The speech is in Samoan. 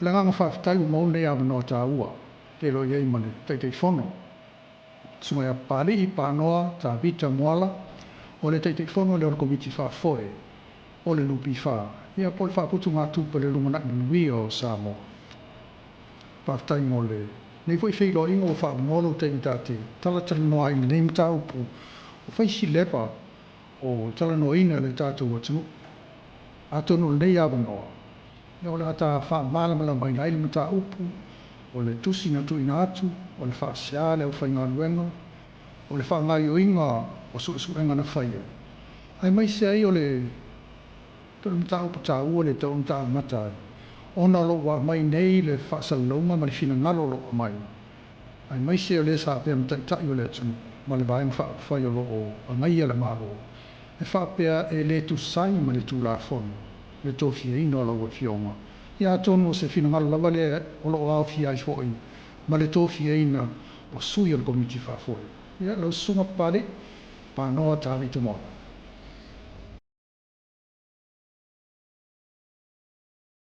O le agaga faafetai ua maua lenei avanoa taua e feiloai ai ma le Taitaifono, Susuga ia Papalii Panoa Tavita Moala, o le Taitaifono lea o le Komiti Faafoe o le NPF, ia po o le Faaputugatupe o le Lumanai Manuia o Samoa. Faafetai mo lenei foi feiloaiga ua faaavanoa lou taimi ta te talatalanoa ai i lenei mataupu ua fai si leva o talanoaina e le tatou atunuu. Atonu o lenei avanoa, ia o le a ta faamalamalamaina ai le mataupu, o le tusi na tuuina atu, o le faasea a le aufaigaluega, o le faagaoioiga o suesuega na faia, aemaise ai o le mataupu taua lea e tatau ona ta amata ai, ona o lo o ua aumai nei le faasalalauga ma le finagalo o lo o aumai, aemaise o le sa avea ma Taitai o le atunuu ma le Vaega Faaupufai o lo o agaia le Malo, e faapea e le tusa ai ma le Tulafono le tofiaina o lau Afioga. Ia atonu o se finagalo lava lea o lo o aofia ai foi ma le tofiaina o sui o le Komiti Faafoe. Ia, lau Susuga Papalii, Panoa Tavita Moala.